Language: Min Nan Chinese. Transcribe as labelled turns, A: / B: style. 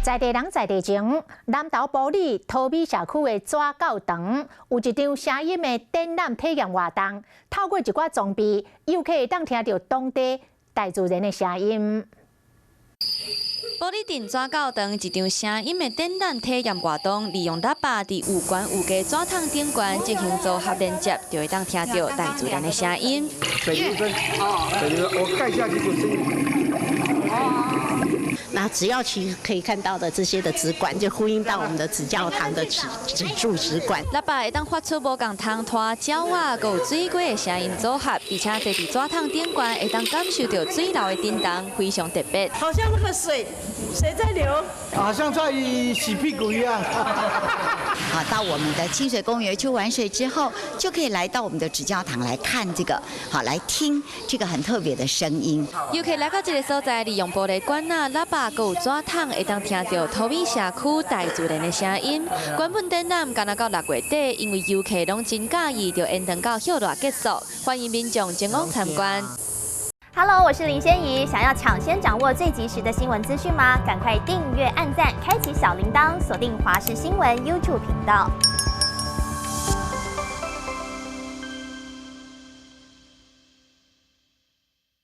A: 在地人在地情，南投埔里桃美社區的紙教堂有一場聲音的展覽體驗活動，透過一寡裝備，遊客會當聽著當地大自然的聲音。
B: 埔里鎮紙教堂一場聲音的展覽體驗活動，利用喇叭佇有懸有低紙筒頂懸進行組合連接，就會當聽著大自然的聲音。
C: 水流聲，水流聲，我蓋下去就聲音。
D: 那只要其可以看到的這些的紙管，就呼應到我們的紙教堂的紙紙柱紙管。
B: 喇叭會當發出無仝通拖鳥仔，閣有水果的聲音組合，而且坐佇紙筒頂懸會當感受著水流的振動，非常特別。
E: 好像那個水，水在流，
C: 好像在洗屁股一樣。
F: 好，到我們的清水公園去玩水之後，就可以來到我們的紙教堂來看這個，好，來聽這個很特別的聲音。
B: 遊客來到這個所在，利用玻璃管仔、喇叭、閣有紙筒，會當聽著桃美社區大自然的聲音。原本展覽干焦到6月底，因為遊客攏真佮意，就延長到歇熱結束。歡迎民眾前往參觀。
G: Hello，我是林仙怡。想要搶先掌握最及時的新聞資訊嗎？趕快訂閱、按讚、開啟小鈴鐺，鎖定華視新聞 YouTube 頻道。